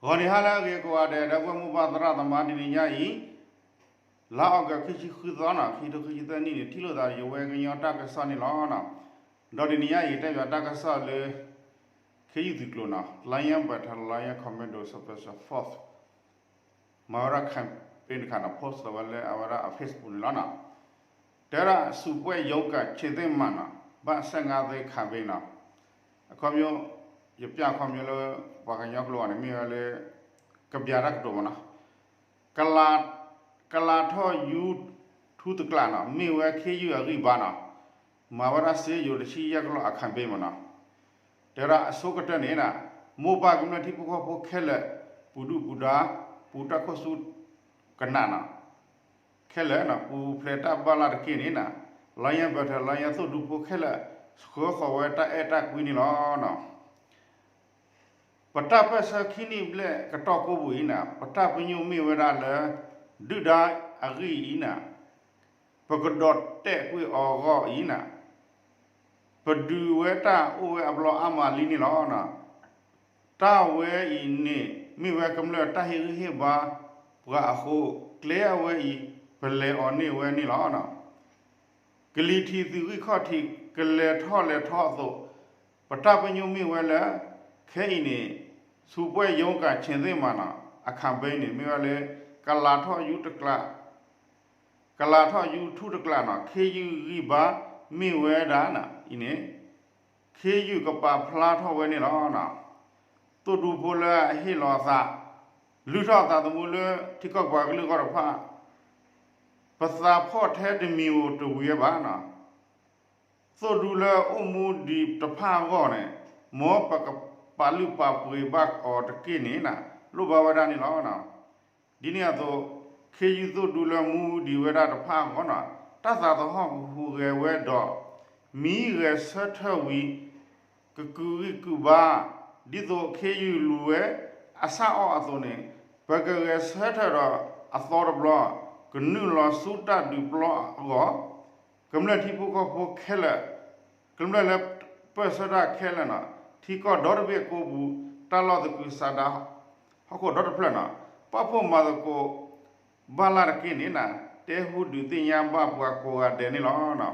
ဂီၤနံၤဟါလၢအဂ့ၤကိးဂၤဒဲး ဒီပုၢ်ဝဲၢ်မိၢ်ပၢ်သရၣ်သမါ တနံၤညါအံၤ လါအီကူး ခံဆံဃုသီန့ၣ် ခံထိခံဆံသၢနံၣ်န့ၣ် ထံၣ်လိာ်သးဒီးယဝဲကညီတၢ်ကစီၣ်န့ၣ်လီၤ. ဒီးတနံၤညါအံၤ တဲပၠးတၢ်ကစီၣ်လၢ ခ့ယုၢ်သုးကျိၤန့ၣ် Lion Battalion Lion Commando Special Force မၤဝဲဒၣ် campaign တခါန့ၣ် post လီၤဝဲလၢအဝဲဒၣ်အ Facebook န့ၣ်လီၤ. တဲဝဲဒၣ် စုပွဲရုန်းကန် ခြေသစ်မှာ န့ၣ် ဘၣ်ဆယ့်ငါးသိန်း campaign န့ၣ် အခီပညီ ယပျၢ်အခီပညီလၢ ပှၤကညီကျိာ်န့ၣ် မ့ၢ်ဝဲလၢ ကဘျးတၢ်ကတိၤမ့ၢ်န့ၣ် ကလၤထီၣ်ယူထူတကျးန့ၣ် မ့ၢ်ဝဲခ့ယုၢ်အဂံၢ်ဘါန့ၣ် မၤဝဲဒၣ်စ့ယိၤတဆံယဲၢ်ကလီၢ်အ campaign မ့ၢ်န့ၣ် တဲဝဲဒၣ်အဆိကတၢၢ်န့ၣ် မိၢ်ပၢ်ကမျၢၢ်ထံဖိကီၢ်ဖိခဲလၢာ် ပူၤဒုၣ်ပူၤဒါ ပူၤတၢ်ခိၣ်ဆူကနးန့ၣ် ခဲလၢာ်န့ၣ် ပူၤဖျဲးတၢ်ဘၣ်လၢ်တက့ၢ်န့ၣ် Lion Battalion သိၣ်ဒူဖိခဲလၢာ် ဆှၢဃီၤဝဲတၢ်အဲၣ်တၢ်ကွံန့ၣ်လီၤ. ပတၢ်ပၢၢ်ဆၢခံနံၣ်ဘျဲၣ်ကတီၢ်ကိးပူၤအံၤန့ၣ် ပတၢ်ပညိၣ်မ့ၢ်ဝဲဒၣ်လၢ ဒုၣ်ဒါအဂံၢ်အံၤန့ၣ် ပကဒီးတဲာ်ကွံာ်အီၤအဂီၢ်အံၤန့ၣ် ပဒုးဝဲတၢ်အိၣ်ဝဲအဘျီအါမးလံန့ၣ်လီၤ. တၢ်ဝဲအံၤန့ၣ် မ့ၢ်ဝဲကမျၢၢ်တၢ်ဟ့ၣ်ဂံၢ်ဟ့ၣ်ဘါပှၤအဃိ ကျဲအဝဲအံၤ ပလဲၤအီၤန့ၢ်ဝဲန့ၣ်လီၤ. ကလံၤထံးသုးဂံၢ်ခီၣ်ထံး ကလဲၤထီၣ်လဲၤထီအသိး ပတၢ်ပညိၣ်မ့ၢ်ဝဲလၢ ခဲအံၤန့ၣ် စုပွဲရုန်းကန် ခြေသစ်မှာ န့ၣ် အ campaign န့ၣ် မ့ၢ်ဝဲလၢ ကလၤထီၣ်ယူတကျး ကလၤထီၣ်ယူထူတကျးန့ၣ် ခ့ယုၢ်ဂံၢ်ဘါမ့ၢ်ဝဲဒၣ်န့ၣ်အံၤန့ၣ် ခ့ယုၢ်ကပာ်ဖျါထီၣ်ဝဲန့ၣ်လီၤ. သိၣ်ဒူဖိလၢအဟ့ၣ်လီၤအသး လုၢ်ထီၣ်အသးသမူလၢထံကီၢ်ပှၤကလုာ်အဂီၢ်တဖၣ် ပသးဖှီၣ်ထဲတမံၤဧိၤတဝံၤဝဲဘၣ်န့ၣ် သိၣ်ဒူလၢအိၣ်မူဒံးတဖၣ်အဂီၢ်န့ၣ် မ်ပကပာ်လုၢ်ပာ်ပှ့ၤဘၣ်အီၤတက့ၢ်န့ၣ် လိၣ်ဘၣ်ဝဲဒၣ်န့ၣ်လီၤ. ဒ်န့ၣ်အသိး ခ့ယုၢ်သိၣ်ဒူလၢမူဒံးဝဲဒၣ်တဖၣ်အဂီၢ်န့ၣ် တၢ်သးသဟီၣ်ကဟူးဂဲၤဝဲဒီး မ့ၢ်ဂဲၤဆၢထၢၣ်ဝံၤ ကကုာ်ဂံၢ်ကုာ်ဘါ ဒ်သိးခ့ယုၢ်လူၤဝဲအဆၣ်အီၣ်အသိးန့ၣ် ပကဂဲၤဆၢထၢၣ်ဒီးအသီတဘျီ ကနုာ်လီၤဆူတၢ်ဒုးပျီအဂီၢ် ကမျၢၢ်ထံဖိကီၢ်ဖိခဲလၢာ် ကမျၢၢ်လၢပၢၢ်ဆၢတၢ်ခဲလၢာ်န့ၣ် ထံကီၢ်ဒီတဘ့ၣ်အကိးပူၤ တၢ်လီၢ်သကုၤဆးဒး ဟီၣ်ခိၣ်ဒီတဖျၢၣ်န့ၣ် ပာ်ဖှိၣ်မၤသကိးဘၣ်လၢ်တက့ၢ်န့ၣ် တဲဟူဒုးသ့ၣ်ညါဘၣ်ပှၤကိးဂၤဒဲးန့ၣ်လီၤ.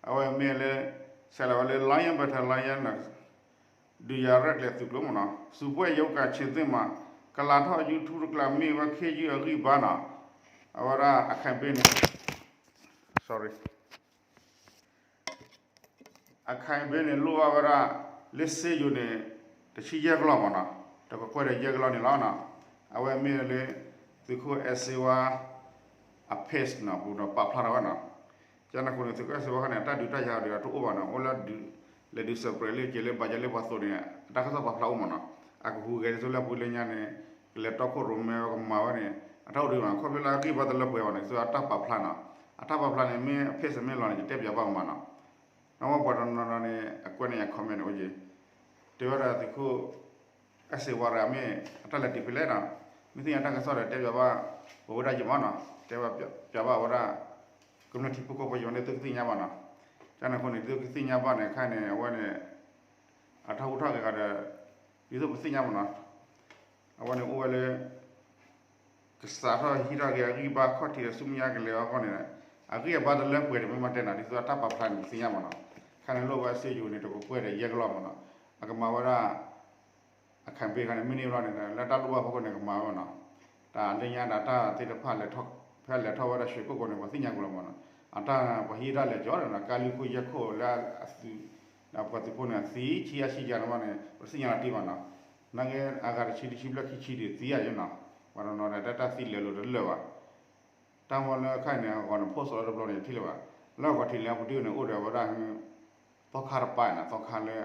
အဝဲမ့ၢ်လၢ ဆဲးလီၤဝဲလၢ Lion Battalion န့ၣ် ဒုးယၤရဲၣ်ကျဲၤသုးကျိၤမ့ၢ်န့ၣ် စုပွဲရုန်းကန် ခြေသစ်မှာ ကလၤထီၣ်ယူထူတကျး မ့ၢ်ဝဲခ့ယုၢ်အဂံၢ်ဘါန့ၣ် အဝဲဒၣ်အ campaign န့ၣ် sorry အ campaign န့ၣ် လိၣ်ဘၣ်ဝဲဒၣ် လၢစ့ယိၤန့ၣ် တဆံယဲၢ်ကလီၢ်မ့ၢ်န့ၣ် တကကွဲၢ်ဒီးယဲၢ်ကလီၢ်န့ၣ်လီၤ. အဝဲမ့ၢ်လၢ သုးခိၣ်အဲၣ်စ့ဝါ အ page န့ၣ် ပူၤဒီးပာ်ဖျါထီၣ်ဝဲန့ၣ် ကန့ၣ်အဃိန့ၣ် သုးခိၣ်အဲၣ်စ့ဝါခါန့ၣ် အတၢ်ဒုးတၢ်ယၤဒုးအတအိၣ်ဘၣ်န့ၣ် အိၣ်လၢ လဲၤဒုးစဲးပြဲးလၢက့ၤလၢဘၣ်ယဲလၢပှၤသိးန့ၣ် အတၢ်ကစီၣ်ပာ်ဖျါအိၣ်မ့ၢ်န့ၣ် အကဟူးဂဲၤဒ်သိးလၢအပူၤလၢညါန့ၣ် ကလဲၤတီခိၣ်ရိၣ်မဲဝဲကမၤဝဲန့ၣ် အတၢ်အိၣ်ဒံးဘၣ်န့ၣ် ခီဖျိလၢအဂံၢ်ဘါတလၢပှဲၤဘၣ်န့ၣ် ဒ်သိးအတၢ်ပာ်ဖျါန့ၣ် အတၢ်ပာ်ဖျါန့ၣ် မ့ၢ်အ page မ့ၢ်လီၤန့ၣ် ယတဲပၠးဘၣ်မ့ၢ်န့ၣ် နဝဲပှၤတနီၤနီၤန့ၣ် အကွဲးန့ၢ်ယၤ comment န့ၣ်အိၣ်က့ၤ တဲဝဲဒၣ်သုးခိၣ် အဲၣ်စ့ဝါရၤမ့ၢ် အတၢ်လဲၤတုၤဖဲလဲၣ်န့ၣ် မ့ၢ်သ့ၣ်ညါတၢ်ကစီၣ်ဒီးတဲပၠးဘၣ် ပဝဲဒၣ်ယမ့ၢ်န့ၣ် တဲပၠးဘၣ်ဝဲဒၣ် ကမျၢၢ်ထံဖိကီၢ်ဖိယမ့ၢ်န့ၣ် သုကသ့ၣ်ညါဘၣ်န့ၣ် ကန့ၣ်အဃိန့ၣ် သုကသ့ၣ်ညါဘၣ်န့ၣ် ခဲအံၤန့ၣ် အဝဲန့ၣ် အတၢ်ဟူးထီၣ်က့ၤဂၤဒီး ဒ်သိးပသ့ၣ်ညါမ့ၢ်န့ၣ် အဝဲန့ၣ်အိၣ်ဝဲလၢ ကစးထီၣ်ဟံးထီၣ်က့ၤအဂံၢ်ဘါခီၣ်ထံးဒီးဆူမဲာ်ညါကလဲၤအဂီၢ်န့ၣ် အဂံၢ်အဘါတလၢပှဲၤန့ၣ် မ့ၢ်မၤတဲန့ၣ် ဒ်သိးအတၢ်ပာ်ဖျါန့ၣ် ပသ့ၣ်ညါမ့ၢ်န့ၣ် ခဲအံၤန့ၣ်လိၣ်ဝဲစ့ယိၤန့ၣ် တကကွဲၢ်ဒီးယဲၢ်ကလီၢ်မ့ၢ်န့ၣ် အကမၤဝဲဒၣ် အ campaign ခါန့ၣ် မ့ၢ်န့ၢ်ဘျီန့ၣ် လၢတၢ်လိၣ်ဘၣ်ဖီခိၣ်န့ၣ် ကမၤဝဲန့ၣ် တၢ်လၢညါဒီးတၢ်သ့ၣ်တဖၣ် ဖဲလဲၤထီၣ်ဝဲဒၣ်ရွှေကုက္ကိုန့ၣ် ပှၤသ့ၣ်ညါကွံာ်လီၤမ့ၢ်န့ၣ် အတၢ်ပှၤဟံးတၢ်လဲၤကီးဒီး ကါလုၢ်ခိၣ်ယဲၢ်ခိၣ်လၢအသုး ဒီးပှၤသုးဖိန့ၣ် အသံဆံးအါဆံးယါန့ၣ်ဘၣ်န့ၣ် ပတသ့ၣ်ညါလီၤတံၢ်ဘၣ်န့ၣ် နာ်က့ အဂၤတဆံတဆံဘျဲၣ်ခံဆံဒံးသံယါယါန့ၣ် ပှၤတနီၤဒီးတၢ်သံလဲၤလိာ်တလၢာ်ဘၣ် တၢ်မ့ၢ်လၢခဲအံၤန့ၣ် အဂီၢ်န့ၣ် post လီၤတဘျီန့ၣ် ယထံၣ်လၢၤဘၣ် လၢအဂီၢ်ထံးလဲၣ်အပူၤတ့ၢ်န့ၣ် အိၣ်ဒီးဝဲဒၣ် သီခါတပၤန့ၣ် သီခါလၢ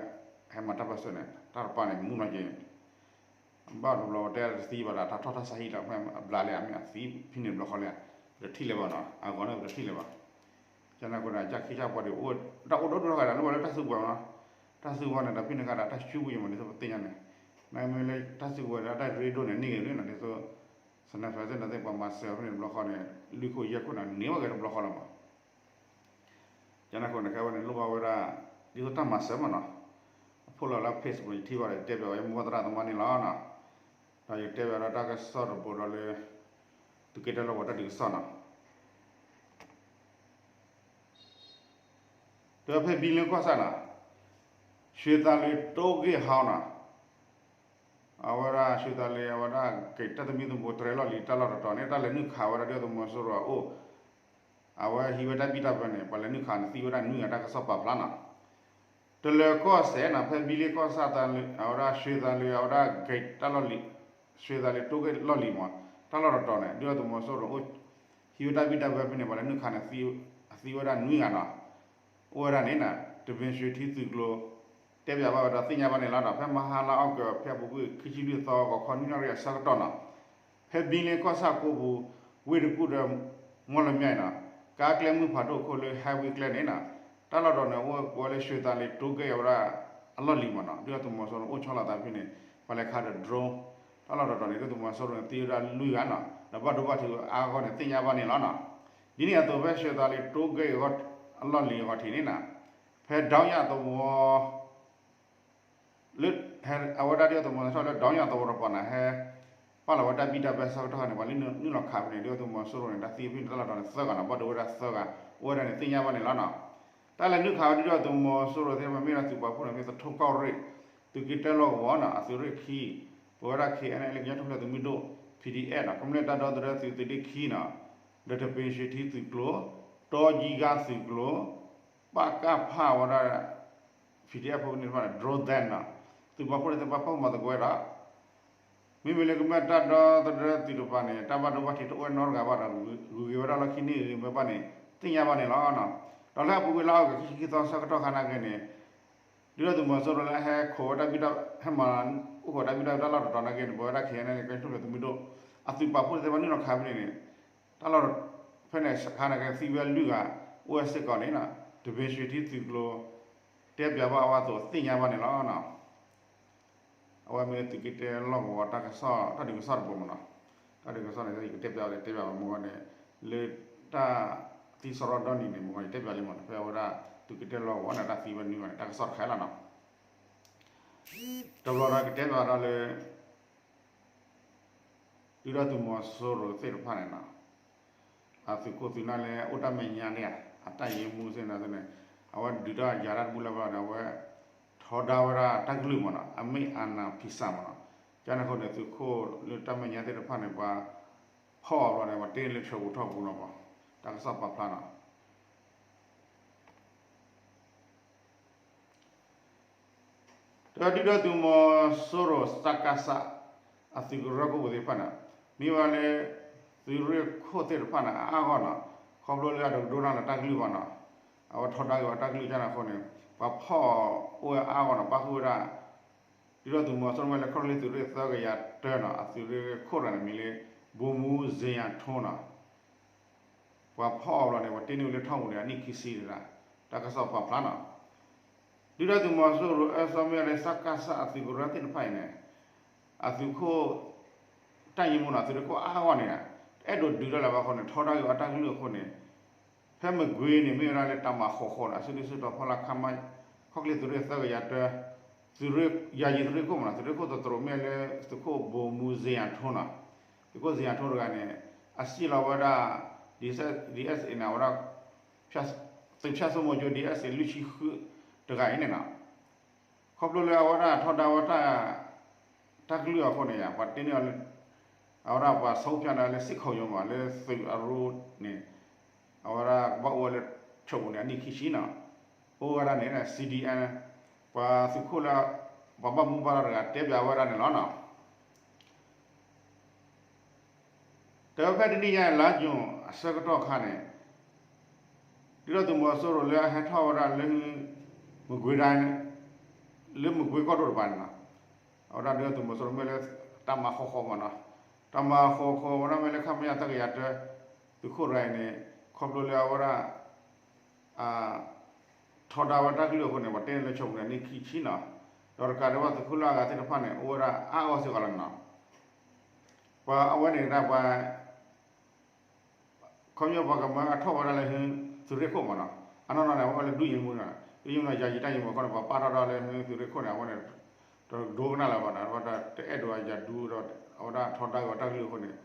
ဟဲမၤတၢ်ပၢၢ်ဆၢန့ၣ် တၢ်တပၤန့ၣ် မူနီၢ်က့ၤ ဘၣ်တဘျီတဲတသံဘၣ်ဒီး တၢ်ထီၣ်တၢ်ဆါဟံၣ်ဒီး ဖဲအဘျါလၢအမ့ၢ်အသံဖဲန့ၣ်တဘျီဃီလၢ ပတထံၣ်လၢၤဘၣ်နီၤ အဂီၢ်န့ၣ်ပတထံၣ်လၢၤဘၣ် ကန့ၣ်အဃိန့ၣ် ကၢ်ခ့ကၢ်ပှၤဒံး တၢ်အိၣ်ဒိၣ်ဒိၣ်တခါဒီး လိၣ်ဘၣ်လၢတၢ်စုကဝဲၤမ့ၢ်နီၤ တၢ်စုကဝဲၤန့ၣ်ဒီး ဖဲန့ၣ်ခါဒီး တၢ်ဆူပူၤယမ့ၢ်ဒ်သိးပသ့ၣ်ညါန့ၣ် နမ့ၢ်လၢတၢ်စုကဝဲၤဒီး တၢ်ရ့ဒိၣ်န့ၣ် န့ၢ်ဂ့ၤန့ၣ် ဒ်သိး စနဲဖဲသ့ၣ်န့ၣ်သ့ၣ် ပှၤမၤစၢၤဖဲန့ၣ်တဘျီဃီန့ၣ် လွံၢ်ခိၣ်ယဲၢ်ခိၣ်န့ၣ် န့ၢ်ဘၣ်က့ၤတဘျီဃီလီၤမး ကန့ၣ်အဃိန့ၣ် ခဲအံၤန့ၣ် လိၣ်ဘၣ်ဝဲဒၣ် ဒ်သိးတၢ်မၤစၢၤမ့ၢ်နီၤ အဖီလာ်လၢ Facebook ယထံၣ်ဘၣ်ဒီး ယတဲပၠးဝဲ ယမိၢ်သရၣ်သမါန့ၣ်လီၤနီၤ ယကတဲဘၣ်ဒီးတၢ်ကစီၣ်တဘိဒီးလၢ သုးက့တၢလီၢ်ကဝီၤတၢ်ဒုးကစီၣ်နီၤ, ဒီးဖဲဘံလ့ကီၢ်ဆၣ်နီၤ, ရွှေသါလီၤတိဂ့ၢ်ဟီနီၤ, အဝဲဒၣ်ရွှေသါလီၤ အဝဲဒၣ်က့ၤတၢ်သမံသမိးတြဲၤလီၢ်လံၤတၢ်လီၢ်တတီၤန့ၣ် တၢ်လဲၤနုာ်ခးဝဲဒၣ်ဒုၣ်ဒါသုးမီၤစိရိၤအအိၣ်, အဝဲဟံးဝဲတၢ်ဘံၣ်တၢ်ဘၢန့ၣ် ပှၤလဲၤနုာ်ခးန့ၣ်သံဝဲဒၣ်နွံဂၤတၢ်ကစီၣ်ပာ်ဖျါနီၤ, တလၢၤကီၢ်စဲၣ်နီၤ ဖဲဘံလ့ကီၢ်ဆၣ်သးလီၤ အဝဲဒၣ်ရွှေသါလီၤ အဝဲဒၣ်က့ၤတၢ်လီၢ်လံၤ, ရွှေသါလီၤတိဂ့ၢ်လီၢ်လံၤမး တၢ်လီၢ်တတီၤန့ၣ် ဒုၣ်ဒါသုးမီၤစိရိၤအိၣ် ဟံးဝဲတၢ်ဘံၣ်တၢ်ဘၢဖဲန့ၣ် ပှၤလဲၤနုာ်ခးန့ၣ် သံဝဲဒၣ်နွံဂၤနီၤ, အိၣ်ဝဲဒၣ်န့ၣ်နီၤ တဘ့ၣ်ရွှေထံသုးကျိၤ တဲပၠးဘၣ်ဝဲဒီးသ့ၣ်ညါဘၣ်န့ၣ်လီၤနီၤ, ဖဲမဟါလါအီကူး ဖဲအပူၤကွံာ်ခံဆံလွံၢ်သီ ဂီၤခီနွံနၣ်ရံၣ်အဆၢကတီၢ်နီၤ, ဖဲဘံလ့ကီၢ်ဆၣ်ကိးပူၤ ဝ့ၢ်တကူၣ်ဒီး မီၢ်လမၠဲၣ်နီၤ, ကါကျဲမုၢ်ဖးဒိၣ်ခိၣ်လၢ highway ကျဲန့ၣ်နီၤ, တၢ်လီၢ်တတီၤန့ၣ် အိၣ်ဝဲလၢရွှေသါလီၤတိဂ့ၢ်ဝဲဒၣ်အလီၢ်လံၤမးနီၤ, ဒုၣ်ဒါသုးမီၤစိရိၤအိၣ်ဆီလီၤသးဖဲန့ၣ် ပှၤလဲၤခးဒီး drone တၢ်လီၢ်တတီၤန့ၣ် ဒုၣ်ဒါသုးမီၤစိရိၤန့ၣ် သံဝဲဒၣ်လွံၢ်ဂၤနီၤ, ဒီးဘၣ်ဒိဘၣ်ထံးအါဂီၢ်န့ၣ် သ့ၣ်ညါဘၣ်န့ၣ်လီၤနီၤ, ဒ်န့ၣ်အသိးဖဲရွှေသါလီၤတိဂ့ၢ်အလီၢ်လံၤအဂီၢ်ထံးန့ၣ်နီၤ, ဖဲဒီယၤသဝီ လၢ အဝဲဒၣ်ဒုၣ်ဒါသုးမီၤစိရိၤလၢဒီယၤသဝီတပၤန့ၣ် ဟဲ ပာ်လီၤဝဲတၢ်ဘံၣ်တၢ်ဘၢဆၢကတီၢ်န့ၣ် ပှၤလၢနုာ်လီၤခးဖဲန့ၣ် ဒုၣ်ဒါသုးမီၤစိရိၤန့ၣ် တၢ်သံဖဲန့ၣ် တၢ်လီၢ်တတီၤန့ၣ်သၢဂၤနီၤ, ဘၣ်ဒိဝဲဒၣ်သၢဂၤ အိၣ်ဝဲဒၣ်န့ၣ်သ့ၣ်ညါဘၣ်န့ၣ်လီၤနီၤ, တၢ်လဲၤနုာ်ခးဝဲဒၣ်ဒုၣ်ဒါသုးမီၤစိရိၤသ့ၣ်တဖၣ်မ့ၢ်ဝဲဒၣ်သုးပာ်ဖှိၣ်န့ၣ် မ့ၢ်သထူကီၢ်ရ့ၣ် သုးက့တၢလီၢ်ကဝီၤနီၤ အသုးရ့ၣ်ခံ ပဝဲဒၣ် ခဲအံၤအံၤ လၢကညီထူၣ်ဖျဲးသုးမုၢ်ဒိၣ် PDF နီၤ, ကမျၢၢ်တၢ်ဒီသဒၢသုးသုးရ့ၣ်ခံနီၤ, ဒီးတဘ့ၣ်ရွှေထံသုးကျိၤ, တီကံကါသုးကျိၤ ပကဖ ဝဲဒၣ် PDF ဖိန့ၣ်တဖၣ်န့ၣ် drone သဲနီၤ, သုးပာ်ဖှိၣ်န့ၣ်သ့ၣ်တဖၣ်ပာ်ဖှိၣ်မၤသကိးဝဲဒီး မ့မ့ၢ်လၢကမျၢၢ်တၢ်ဒီသဒၢသုးတဖၣ်န့ၣ် တၢ်ဘၣ်ဒိဘၣ်ထံးတအိၣ်ဝဲနီတဂၤဘၣ်ဒီး ဂုၤက့ၤဝဲဒၣ်လီၢ်ခံန့ၣ်ဂ့ၤမ့ၢ်ဘၣ်န့ၣ် သ့ၣ်ညါဘၣ်န့ၣ်လီၤ. ဒီးလၢအပူၤကွံာ်လါအီကူးခံဆံခံသီဆၢကတီၢ်ခါနာ်က့န့ၣ် ဒုၣ်ဒါသုးမီၤစိရိၤလၢဟဲခိးဝဲတၢ်ဘံၣ်တၢ် ဟဲမၤအိၣ်ခိးတၢ်ဘံၣ်တၢ်ဘၢတၢ်လီၢ်တတီၤနာ်က့န့ၣ် ပဝဲဒၣ် ခဲအံၤအံၤ လၢကညီထူၣ်ဖျဲးသုးမုၢ်ဒိၣ် အသုးပာ်ဖှိၣ်သ့ၣ်တဖၣ်နုာ်လီၤခးဖဲန့ၣ်န့ၣ် တၢ်လီၢ်ဖဲန့ၣ်ခါနာ်က့သံဝဲလွံၢ်ဂၤ အိၣ်ဝဲစ့ၢ်ကီးန့ၣ် တဘ့ၣ်ရွှေထံသုးကျိၤ တဲပၠးဘၣ်အဝဲအသိးသ့ၣ်ညါဘၣ်န့ၣ်လီၤ. အဝဲမ့ၢ်လၢသုးက့တၢလီၢ်ကဝီၤတၢ်ကစီၣ် တၢ်ဒုးကစီၣ်တဘိမးနီၤ, တၢ်ဒုးကစီၣ်န့ၣ် ယကတဲပၠးဝဲလၢတဲပၠးဝဲမ့ၢ်ဝဲန့ၣ် လၢတၢ်သံစရီဒီနံၤန့ၣ် မ့ၢ်ဝဲယတဲပၠးလံမးနီၤ, ဖဲအဝဲဒၣ်သုးက့တၢလီၢ်ကဝီၤန့ၣ် တၢ်သံဝဲနွံဂၤန့ၣ် တၢ်ကစီၣ်တခါလီၤနီၤ. တဘျီဒီးကတဲပၠးဒီးလၢ ဒုၣ်ဒါသုးမီၤစိရိၤသ့ၣ်တဖၣ်န့ၣ်နီၤ, အသုးခိၣ်သုးနၢ်လၢအိၣ်တၢ်မဲာ်ညါန့ၣ်ဧါ, အတၢ်ယ့မူသ့ၣ်န့ၣ် အဝဲဒုးတၢ်ယၤတၢ်တဘူၣ်လၢၤဘၣ်ဒီး အဝဲထီဒါဝဲဒၣ်တၢ်ကလုၢ်မးနီၤ, အမ့ၢ်အနၢ်ဖံးစၢ်မးနီၤ, ကန့ၣ်အဃိန့ၣ် သုးခိၣ်လၢတၢ်မဲာ်ညါသ့ၣ်တဖၣ်န့ၣ် ပှၤဖီၣ်အီၤဘျီန့ၣ် ပှၤတ့လၢဆၢပူၤထီၣ်ပူၤလီၤမး, တၢ်ကစီၣ်ပာ်ဖျါနီၤ. ဒီးဒုၣ်ဒါသုးမီၤစိရိၤ စကစ အသုးကရၢခိၣ်ပူၤသ့ၣ်တဖၣ်န့ၣ် မ့ၢ်ဝဲလၢ သုးရ့ၣ်ခိၣ်သ့ၣ်တဖၣ်န့ၣ် အအါဂီၢ်နီၤ, ခီဖျိလၢအတကဒိကနၣ်လၢတၢ်ကလုၢ်ဘၣ်နီၤ, အဝဲထီဒါက့ၤဝဲတၢ်ကလုၢ်ကန့ၣ်အဃိန့ၣ် ပှၤဖီၣ်အိၣ်ဝဲအါဂီၢ်နီၤ, ပၣ်ဃုာ်ဝဲဒၣ် ဒုၣ်ဒါသုးမီၤစိရိၤမ့ၢ်လၢခီၣ်ချ့သုးရ့ၣ်သၢကယၤတၢနီၤ, အသုးရ့ၣ်ခိၣ်တဂၤန့ၣ်မံၤလၢ ဗိုလ်မှူးဇေယျထွန်းနီၤ ပှၤဖီၣ်အီၤဘျီန့ၣ် ပှၤတ့န့ၢ်ဝဲလၢထီၣ်ပူၤန့ၣ် အနံၣ်ခံဆံတဂၤ, တၢ်ကစီၣ်ပာ်ဖျါနီၤ. ဒုၣ်ဒါသုးမီၤစိရိၤအၢစီမ့ၢ်လၢ စကစ အသုးကရၢသ့ၣ်တဖၣ်အံၤန့ၣ် အသုးခိၣ် တၢ်ယ့မူနီၤ သုးရ့ၣ်ခိၣ်အါဂီၢ်န့ၣ် အဲၣ်ဒိးဒုးတၢ်လၢၤဘၣ်အဃိန့ၣ် ထီဒါက့ၤဝဲတၢ်ကလုၢ်အဃိန့ၣ် ဖဲမကွ့ၤန့ၣ် မ့ၢ်ဝဲဒၣ်လၢတၢ်မၤဃီဃီဒီး အစုဒုၣ်စုတီၤဖီလာ်ခါမါ ခီၣ်ချ့သုးရ့ၣ်သၢကယၤတၢ သုးရ့ၣ် ယၤယံၤသုးရ့ၣ်ခိၣ်မးနီၤ, သုးရ့ၣ်ခိၣ်သတြိၤမ့ၢ်လၢ သုးခိၣ်ဗိုလ်မှူးဇေယျထွန်းနီၤ, သုးခိၣ်ဇေယျထွန်းတဂၤန့ၣ် အစံၣ်လီၤဝဲဒၣ် ဒ်အက်စ့န့ၣ် အဝဲဒၣ် သုးဖၠၣ်စိမိၤကၠိ ဒ်အက်စ့ လွံၢ်ဆံဃုတဂၤအံၤန့ၣ်နီၤ, ခီဖျိလၢအဝဲဒၣ်ထီဒါဝဲတၢ် တၢ်ကလုၢ်အဃိန့ၣ် ပှၤတ့န့ၢ်အီၤလၢ အဝဲဒၣ်ပှၤဆီဖၠၣ်န့ၣ်လၢစ့ၢ်ခိၣ်ယိၤမး လၢသုးအရူန့ၣ် အဝဲဒၣ်ကဘၣ်အိၣ်ဝဲလၢထီၣ်ပူၤန့ၣ် အနံၣ်ခံဆံနီၤ, အိၣ်ဝဲဒၣ်န့ၣ် စံဒံအ ပှၤသုးခိၣ်လၢ ပှၤဘၣ်မူဘၣ်ဒါတဂၤတဲပၠးဝဲဒၣ်န့ၣ်လီၤနီၤ. တဲဝဲဖဲတနံၣ်ညါ လါယူၤအဆၢကတီၢ်ခါန့ၣ် ဒုၣ်ဒါသုးမီၤစိရိၤလၢအဟဲထီၣ်ဝဲဒၣ်လၢ မကွ့ၤဒၣ် လၢမကွ့ၤကီၢ်ဒိၣ်တပၤန့ၣ်လီၤ. အဝဲဒၣ်ဒုၣ်ဒါသုးမီၤစိရိၤမ့ၢ်လၢ တၢ်မၤဃီဃီမးနီၤ, တၢ်မၤဃီဃီဝဲဒၣ်မ့ၢ်လၢခါမါသၢကယၤတၢ သုးခိၣ်တဂၤအံၤန့ၣ် ခီဖျိလၢအဝဲဒၣ် ထီဒါဝဲတၢ်ကလုၢ်အဃိန့ၣ် ပှၤတ့န့ၢ်လၢထီၣ်ပူၤန့ၣ် အနံၣ်ခံဆံနီၤ, ဒီးတကးဒံးဘၣ်သုးခိၣ်လၢအဂၤသ့ၣ်တဖၣ်န့ၣ် အိၣ်ဝဲဒၣ်အါအါဂီၢ်စ့ၢ်ကီးလီၤနီၤ. ပှၤအဝဲန့ၣ်ဒၣ်ပှၤ ခီဖျိပှၤကမၢအထီၣ်ဝဲဒၣ်လၢ သုးရ့ၣ်ခိၣ်မးနီၤ, အနီၢ်နီၢ်န့ၣ် အဝဲအိၣ်လၢဒုးယ့မူနီၤ, ဒုးယ့မူနီၤ ယၤယံၤတၢ်ယ့မူအဃိန့ၣ် ပှၤပာ်ထီၣ်ထီၣ်လၢ သုးရ့ၣ်ခိၣ်န့ၣ် အဝဲန့ၣ် တ ဒိကနၣ်လၢၤဘၣ်နီၤ, အဝဲဒၣ်တအဲၣ်ဒိးအယၤဒူဒီး အဝဲဒၣ်ထီဒါက့ၤအီၤတၢ်ကလုၢ်အဃိန့ၣ်,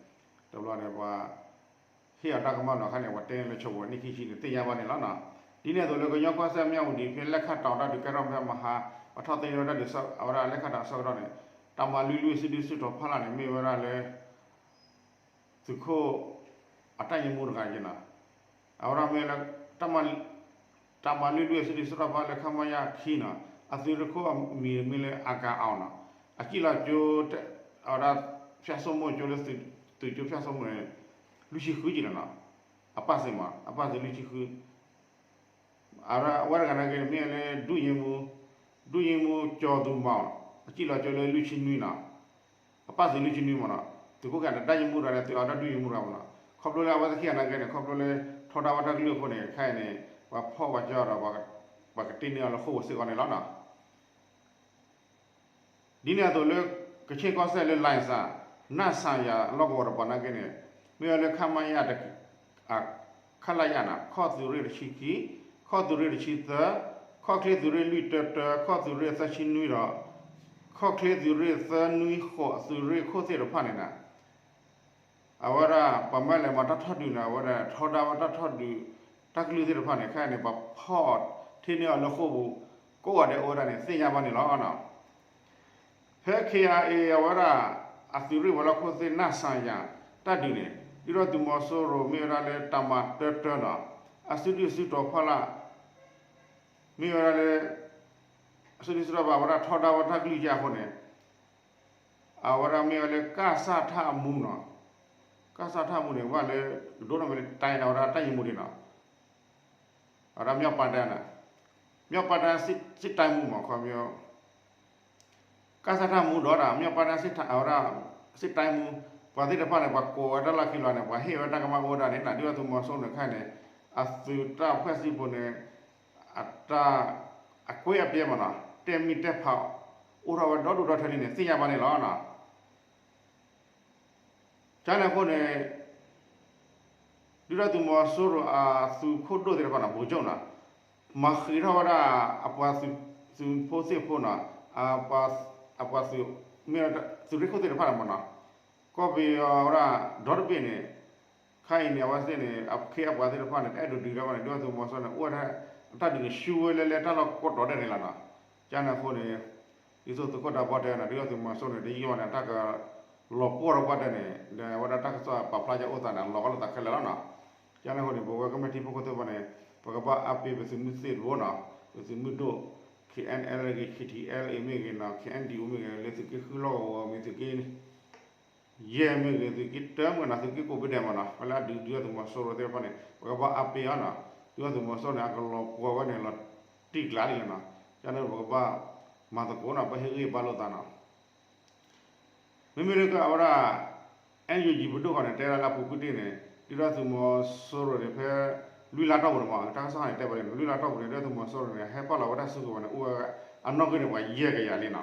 တဘျီန့ၣ် ပှၤဟ့ၣ်အီၤတၢ်ကမၣ်နီၤခါန့ၣ် ပှၤတဲန့ၢ်လၢဆိပူၤနံၣ်ခံဆံန့ၣ် သ့ၣ်ညါဘၣ်န့ၣ်လီၤနီၤ. ဒ်န့ၣ်အသိးလၢကညီကီၢ်စဲၣ်မၠၣ်ဝတံၤ ဖဲလဲၣ်ခၣ်တီၤတၢ်ဒုးကဲထီၣ်ဖဲမဟါ ပှၤထီၣ်သ့န့ၢ်ဝဲတၢ်ဒုး အဝဲဒၣ်လဲၣ်ခၣ်တီၤအဆၢကတီၢ်န့ၣ် တၢ်မၤလွံၢ်လွံၢ်စုဒုၣ်စုတီၤဖီလာ်န့ၣ် မ့ၢ်ဝဲဒၣ်လၢ သုးခိၣ်အတၢ်ယမူတဂၤက့နီၤ, အဝဲဒၣ်မ့ၢ်လၢ တၢ်မၤလွံၢ်လွံၢ်အစုဒုၣ်စုတီၤဖီလာ်လၢ ခမရ ခံနီၤ, အသုးရ့ၣ်ခိၣ်အမံၤမ့ၢ်လၢ အကၤအီၤနီၤ, အစံၣ်လီၤကၠိ အဝဲဒၣ် ဖၠၣ်စိမိၣ်ကၠိလၢ သုးကၠိဖၠၣ်စိမိၣ်န့ၣ် လွံၢ်ဆံဃုက့လီၤနီၤ, အပၣ်စ့ၢ်မး အပၣ်စ့ၢ်လွံၢ်ဆံဃု အဝဲတဂၤနာ်က့န့ၣ် မ့ၢ်လၢ ဒုၣ်ယ့မူ ဒုၣ်ယ့မူကၠီၤသူမီၤ အစံၣ်လီၤကၠိလၢလွံၢ်ဆံနွံနီၤ, အပၣ်စ့ၢ်လွံၢ်ဆံနွံမးနီၤ, သုးခိၣ်ကဲန့ၣ်တၢ်ယ့မူတဂၤန့ၣ် သုးအီၤတၢ်ဒုၣ်ယ့မူတဂၤမးနီၤ, ခီဖျိလၢအဝဲသ့ၣ်ခံဂၤနာ်က့န့ၣ် ခီဖျိလၢ ထီဒါဝဲတၢ်ကလုၢ်အဃိန့ၣ် ခဲအံၤန့ၣ် ပှၤဖီၣ်ပှၤကၠီဒီး ပှၤကတ့န့ၢ်အီၤလၢဃိာ်ပူၤစ့ၢ်ကီးန့ၣ်လီၤနီၤ. ဒ်န့ၣ်အသိးလၢ ကခ့ၣ်ကီၢ်စဲၣ်လၢ လိုင်စၣ် နၢ်စၣ်ယၤလီၢ်ကဝီၤတပၤနာ်က့န့ၣ် မ့ၢ်ဝဲလၢ ခမရ တ ခလရ နီၤ ခီၣ်သုးရ့ၣ်တဆံခံ, ခီၣ်သုးရ့ၣ်တဆံသၢ, ခီၣ်ချ့သုးရ့ၣ်လွံၢ်တၢတၢ, ခီၣ်သုးရ့ၣ်သၢဆံနွံဒီး ခီၣ်ချ့သုးရ့ၣ်သၢနွံဃိး သုးရ့ၣ်ခိၣ်သ့ၣ်တဖၣ်န့ၣ်နီၤ အဝဲဒၣ် ပှၤမၢလဲၤမၤတၢ်ထီၣ်ဒုးန့ၣ် အဝဲဒၣ်ထီဒါဝဲတၢ်ထီၣ်ဒုး တၢ်ကလုၢ်သ့ၣ်တဖၣ်န့ၣ် ခဲအံၤန့ၣ် ပှၤဖီၣ်ထ့န့ၢ်အီၤလၢဃိာ်ပူၤ ကိးဂၤဒဲးအိၣ်ဝဲဒၣ်န့ၣ် သ့ၣ်ညါဘၣ်န့ၣ်လီၤ. ဖဲ ခ့ၣ်အါအ့ အဝဲဒၣ် အသုးရ့ၣ်ဝဲၤလီၢ်ခိၣ်သ့ၣ် နၢ်စၣ်ယၤ တၢ်ဒုးန့ၣ် ဒုၣ်ဒါသုးမီၤစိရိၤ မ့ၢ်ဝဲဒၣ်လၢတၢ်မၤတၢတၢနီၤ အစုဒုၣ်စုတီၤဖီလာ် မ့ၢ်ဝဲဒၣ်လၢ အစုဒုၣ်စုတီၤဖီလာ် အဝဲဒၣ်ထီဒါဝဲတၢ်ကလုၢ်က့အဃိန့ၣ် အဝဲဒၣ်မ့ၢ်ဝဲလၢ ကစထ အမူနီၤ, ကစထ အမူန့ၣ် ဘၣ်လၢ ကဒိၣ်ထီၣ်မ့ၢ်လၢ တိုင်း န့ၣ် အဝဲဒၣ်တၢ်ယ့မူဒံးနီၤ, အဝဲဒၣ် မြောက်ပိုင်းတိုင်း န့ၣ် မြောက်ပိုင်းတိုင်း စစ်တိုင်းမှူး မး ခီဖျိ ကစထ မူဒီးဒၣ် မြောက်ပိုင်းတိုင်း စစ်တိုင်း အဝဲဒၣ် စစ်တိုင်းမှူး ပှၤသ့ၣ်တဖၣ်န့ၣ် ပှၤကိးဝဲတၢ်လီၢ်ခံလီၤန့ၣ် ပှၤဟ့ၣ်ဝဲတၢ်ကမၣ်အိၣ်ဝဲဒၣ်န့ၣ် ဒုၣ်ဒါသုးမီၤစိရိၤန့ၣ်ခဲအံၤန့ၣ် အသုးတၢ်ဖှဲၣ်စ့ၢ်ဖိန့ၣ် အတၢ် အကွဲးအပြဲမးနီၤ တဲမ့ၢ်တဲဖး အိၣ်ထီၣ်ဝဲဒီဒူၣ်ဒီထၢလံန့ၣ် သ့ၣ်ညါဘၣ်န့ၣ်လီၤ. ကန့ၣ်အဃိန့ၣ် ဒုၣ်ဒါသုးမီၤစိရိၤအသုးခိၣ်ဒိၣ်သ့ၣ်တဖၣ်န့ၣ် ဗိုလ်ချုပ် န့ၣ် မၤဃ့ထီၣ်ဝဲဒၣ် အပှၤသုးဖိသ့ၣ်ဖိန့ၣ် အပှၤသုး မ့ၢ်သုးရ့ၣ်ခိၣ်သ့ၣ်တဖၣ်န့ၣ်မးနီၤ ကီၢ်ပယီၤဝဲဒၣ် ဒီတဘ့ၣ်န့ၣ် ခဲအံၤန့ၣ် အဝဲသ့ၣ်န့ၣ် အခ့အပှၤသ့ၣ်တဖၣ်န့ၣ် တအဲၣ်ဒိးဒုးတၢ်ဘၣ်န့ၣ် ဒုၣ်ဒါသုးမီၤစိရိၤန့ၣ် အိၣ်ဝဲဒၣ် အတၢ်ဒုးန့ၣ် ဆူဝဲလဲၤလဲၤတၢ်လီၢ်ကိးတီၤဒဲးန့ၣ်လီၤနီၤ. ကန့ၣ်အဃိန့ၣ် ဒ်သိးသုးခိၣ်ဒးဘီတဲန့ၣ် ဒုၣ်ဒါသုးမီၤစိရိၤန့ၣ် တယံာ်ဘၣ်န့ၣ် တၢ်ကလီၤပှီၢ်ဒီးပှၤဒဲးန့ၣ် ဒီးအဝဲဒၣ်တၢ်ကစီၣ်ပာ်ဖျါယအိၣ်သးန့ၣ် လီၤကီလိာ်သးခဲလၢာ်လီၤနီၤ. ကန့ၣ်အဃိန့ၣ် ပဝဲကမျၢၢ်ထံဖိကီၢ်ဖိသ့ၣ်တဖၣ်န့ၣ် ပကဘၣ်အါပ့ၤပသုးမုၢ်သ့ၣ်တဘိနီၤ ပသုးမုၢ်ဒိၣ် ခ့ၣ်အဲၣ်အဲၣ်လ် ဂ့ၤ ခ့ၣ်ထံၣ်အဲၣ်လ်အ့ မ့ၢ်ဂ့ၤနီၤ ခ့ၣ်အဲၣ်ဒံၣ်အူ မ့ၢ်ဂ့ၤ လၢသုးက့ဃုလီၢ်ကဝီၤမ့ၢ်သုးက့ ယဲၢ်မ့ၢ်ဂ့ၤ သုးက့တၢမ့ၢ်နီၤ သုးက့ကိးဘ့ၣ်ဒဲးမ့ၢ်နီၤ ဖဲလၢအဒုးဒုၣ်ဒါသုးမီၤစိရိၤသ့ၣ်တဖၣ်န့ၣ် ပကဘၣ်အါပ့ၤအီၤနီၤ ဒုၣ်ဒါသုးမီၤစိရိၤန့ၣ် အကလီၤပှီၢ်ဝဲန့ၣ် လီၤတံၢ်ကျါလံနီၤ ကန့ၣ်ပကဘၣ်မၤသကိးနီၤ ပဟ့ၣ်ဂံၢ်ဘါလိာ်သးနီၤ မ့မ့ၢ်လၢအဝဲဒၣ် NUG ပဒိၣ်ဃီန့ၣ် တဲဒၣ်လၢအပူၤကွံာ်တ့ၢ်န့ၣ် ဒုၣ်ဒါသုးမီၤစိရိၤန့ၣ် ဖဲလွံၢ်လါတီၢ်ပူၤန့ၣ်မ့ၢ် တၢ်ကစီၣ်န့ၣ်တဲဘၣ်န့ၣ် လွံၢ်လါတီၢ်ပူၤန့ၣ် ဒုၣ်ဒါသုးမီၤစိရိၤန့ၣ် ဟဲပာ်လီၤဝဲတၢ်စုကဝဲၤန့ၣ် အိၣ်ဝဲအနီၢ်ကီၢ်န့ၣ် ပှၤယဲၢ်ကယၤလံနီၤ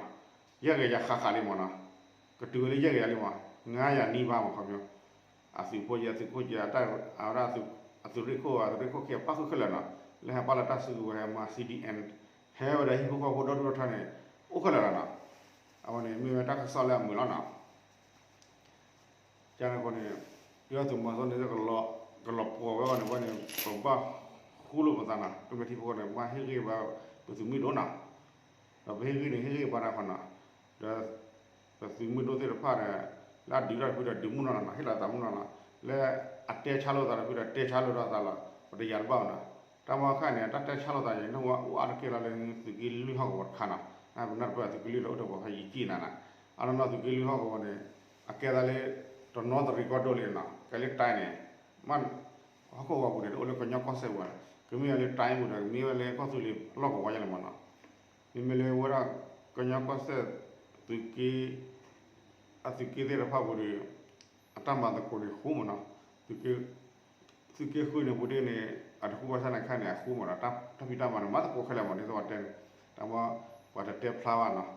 ယဲၢ်ကယၤဃးဃးလံမ့ၢ်နီၤ ကတုၤဝဲလၢယဲၢ်ကယၤလံမ့ၢ် ငါးရာနီးပါးမ့ၢ်ခီပညီ အသုးဖိကဲ အသုးခိၣ်ကဲ အတၢ် အဝဲဒၣ် အသုးရ့ၣ်ခိၣ် အသုးရ့ၣ်ခိၣ်ခံအပၣ်ဃုာ်ခဲလၢာ်နီၤ လၢဟဲပာ်လီၤတၢ်စုကဝဲၤဟဲမၤ CDM ဟဲဝဲဒၣ်ဟံၣ်ဖိဃီဖိဒီဒူၣ်ဒီထၢန့ၣ် အိၣ်ခဲလၢာ်လီၤနီၤ အဝဲန့ၣ်မ့ၢ်ဝဲတၢ်ကစီၣ်လၢအမုာ်လီၤနီၤ ကန့ၣ်အဃိန့ၣ် ဒုၣ်ဒါသုးမီၤစိရိၤန့ၣ် ကလီၤပှီၢ်ဝဲအီၤန့ၣ် ဝဲန့ၣ် ပဘၣ်ဃူလိာ်ပသးနီၤ ပမ့ၢ်ထံဖိန့ၣ် ဘၣ်ဟ့ၣ်ဂံၢ်ဘါ ပသုးမုၢ်ဒိၣ်နီၤ ဒီးပဟ့ၣ်ဂံၢ်န့ၣ် ဟ့ၣ်ဂံၢ်ဘါတၢ်ဃီနီၤ ဒီး ပသုးမုၢ်ဒိၣ်သ့ၣ်တဖၣ်ဒီး လၢအဒုးတၢ်တဖုဒီးဒုးမုၢ်နီၢ်နီၤ ဟ့ၣ်လီၤသးမုၢ်နီၢ်နီၤ လၢအတဲဆါလိာ်သးတဖုဒီးတဲဆါလိာ်ဒီးသးလီၤ ပတယာ်တဘၣ်ဘၣ်နီၤ တၢ်မီခါန့ၣ် တၢ်တဲဆါလိာ်သးန့ၣ် နဝဲအိၣ်အါတက့ၢ်လီၤလၢသုးက့လွံၢ်ဟီၣ်ကဝီၤတခါနီၤ ပနၢ်တပၢၢ်သုးက့လွံၢ်ဒီးအိၣ်တပှၤဖဲယံာ်ကံၢ်နၤနီၤ အနီၢ်နီၢ်သုးက့လွံၢ်ဟီၣ်ကဝီၤန့ၣ် အကဲသးလၢ တနီသရံၣ်ကီၢ်ဒိၣ်လံနီၤ ကဲလၢတိုင်းန့ၣ် မ့ၢ် ဟီၣ်ခိၣ်ဝီၤပူၤန့ၣ် တအိၣ်လၢကညီကီၢ်စဲၣ်ပူၤဘၣ် ကမ့ၢ်ဝဲလၢတိုင်းပူၤဒီး ကမ့ၢ်ဝဲလၢကီၢ်သူလ့ၤလီၢ်ကဝီၤညါလီၤမ့ၢ်နီၤ မ့မ့ၢ်လၢဝဲဒၣ် ကညီကီၢ်စဲၣ် သုးက့ အသုးက့သ့ၣ်တဖၣ်ပူၤဒီး အတၢ်မၤသကိးန့ၣ်ဃူမ့ၢ်နီၤ သုးက့ သုးက့ဃုန့ၣ်ပူၤဒ်န့ၣ် အတဃူဘၣ်ဆၣ်န့ၣ်ခဲအံၤန့ၣ် အဃူမ့ၢ်နီၤ တၢ်ဖံးတၢ်မၤန့ၣ် မၤသကိးခဲလၢာ်မ့ၢ် ဒ်သိးပှၤတဲန့ၣ် တၢ်မ့ၢ် ပှၤတတဲဖျါဘၣ်နီၤ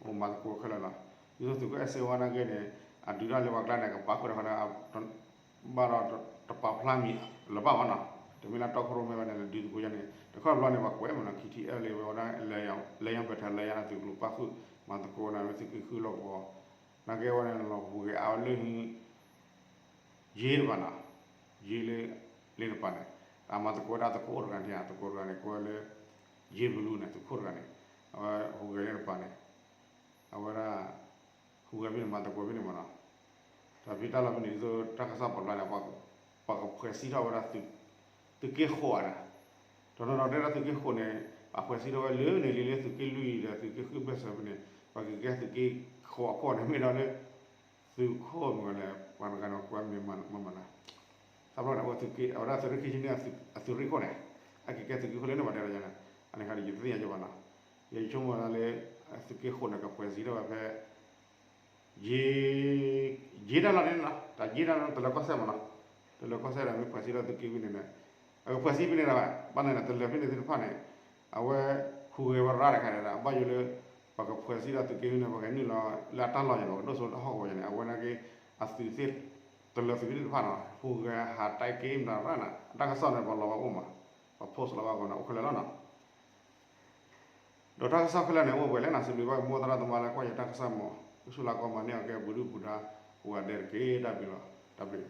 အိၣ်မၤသကိးခဲလၢာ်လီၤ ဒ်သိးသုးက့အဲၣ်စ့ဝါနာ်က့န့ၣ် အဒုးတၢ်လၢပှၤကျါန့ၣ် ကပာ်ဃုာ်တခီန့ၣ် ဘၣ်ဒီးတပာ်ဖျါမံၤလၢၤဘၣ်မ့ၢ်နီၤ တမ့ၢ်လၢတီခိၣ်ရိၣ်မဲဝဲန့ၣ် ဒုးသကိးယါန့ၣ် တခီတဘျီန့ၣ် ပှၤကွဲးမ့ၢ်နီၤ ခံထံအဲၣ်လၢဝဲဒၣ် လဲၤယီၤဘဲထၢၣ်လဲၤယါန့ၣ် သုးကျိၤပာ်ဃုာ် မၤသကိးန့ၣ် လၢသုးက့ဃုလီၢ်ကဝီၤ, နာ်က့အဝဲန့ၣ် လီၤဟူးဂဲၤအါဝဲလၢ ယ့တပၤနီၤ, ယ့လၢ လ့တပၤန့ၣ်, အမၤသကိးဝဲဒၣ်သုးခိၣ်တဂၤန့ၣ်, သုးခိၣ်တဂၤန့ၣ် ကိးဝဲလၢ ယ့ဘလူန့ၣ် သုးခိၣ်တဂၤန့ၣ်, အဝဲဟူးဂဲၤလ့တပၤန့ၣ်, အဝဲဒၣ် ဟူးဂဲၤဖဲန့ၣ် မၤသကိးဖဲန့ၣ်မးနီၤ, ဒီးဖဲတၢ်လီၢ်ဖဲန့ၣ် ဒ်သိးတၢ်ကစီၣ်ပာ်ဖျါန့ၣ် ပှၤကဖှဲးစံးထီၣ်ဝဲဒၣ် သုးက့ဃိးဧါ, တနီၤနီၤတဲဒၣ်သုးက့ဃိးန့ၣ် အဖှဲးစံးထီၣ်ဝဲလၢန့ၣ်လံလၢသုးက့လွံၢ်ဒီး သုးက့ဃုဘၢၣ်စၢၤဖဲန့ၣ် ပှၤကကဲသုးက့ဃိးအခိၣ်န့ၣ် မ့ၢ်ဒီးလၢ သုးခိၣ်မုၢ်ဂီၤလဲၣ် ပှၤတဂၤန့ၣ် ကွဲမ့ၢ်မၤမၤနီၤ, သးဘျီန့ၣ် အဝဲသုးက့ အဝဲဒၣ်သုးရ့ၣ်ခံဆံန့ၣ် အသုးရ့ၣ်ခိၣ်န့ၣ် အကကဲသုးက့ဃိးလၢန့ၣ် ပှၤတဲလီၤယၤန့ၣ်, အန့ၣ်ခါဒီး ယတသ့ၣ်ညါကၠီဘၣ်နီၤ, ယဆိကမိၣ်ဒၣ်လၢ သုးက့ဃိးန့ၣ် ကဖှဲးစံးထီၣ်ဝဲဖဲ ယ့ ယ့တၢ်လီၢ်န့ၣ်နီၤ, တၢ်ယ့တၢ်လီၢ်န့ၣ် တလၢၤကီၢ်စဲၣ်မးနီၤ, တလၢၤကီၢ်စဲၣ်ဒီး မ့ၢ်ဖှဲးစံးထီၣ်သုးက့ဝံၤန့ၣ်န့ၣ်, အကဖှဲးစံးဖဲန့ၣ်ဒၣ်ဘၣ်, ဘၣ်န့ၣ်န့ၣ် တလၢၤဖဲန့ၣ်သ့ၣ်တဖၣ်န့ၣ်, အဝဲ ဟူးဂဲၤဝဲရၣ်တခါန့ၣ်ဒီး အဘၣ်ယိၣ်လၢ ပှၤကဖှဲးစံးထီၣ်သုးက့ဝံၤန့ၣ် ပှၤကနုာ်လီၤလၢအတၢ်လီၢ်ယၤန့ၣ် ပှၤကဒိၣ်စိလၢတၢ်ဟီၣ်ကဝီၤယၤန့ၣ် အဝဲနာ်က့ အသုးသ့ၣ် တလၢၤသုးက့သ့ၣ်တဖၣ်နီၤ ဟူးဂဲၤဟးတဲက့ၤမတၤရၣ်န့ၣ် အတၢ်ကစီၣ်န့ၣ် ပှၤလီၤဝဲအိၣ်မး, ပှၤ post လီၤဝဲအဂီၢ်န့ၣ် အိၣ်ခဲလၢာ်လီၤနီၤ. ဒီးတၢ်ကစီၣ်ခဲလၢာ်န့ၣ် အိၣ်ပှဲၤလၢနၤ စံးဘျုးဘၣ်က့ၤမိၢ်သရၣ်သမါလၢကွၢ်ယတၢ်ကစီၣ်မး, ကစူၢ်လၢ်ကီမၤန့ၢ်အီၤကဲပူၤဒုၣ်ပူၤဒါ အိၣ်ဝဲဒဲးတက့ၢ်. တၢ်ဘျုးလီၤ. တၢ်ဘျုး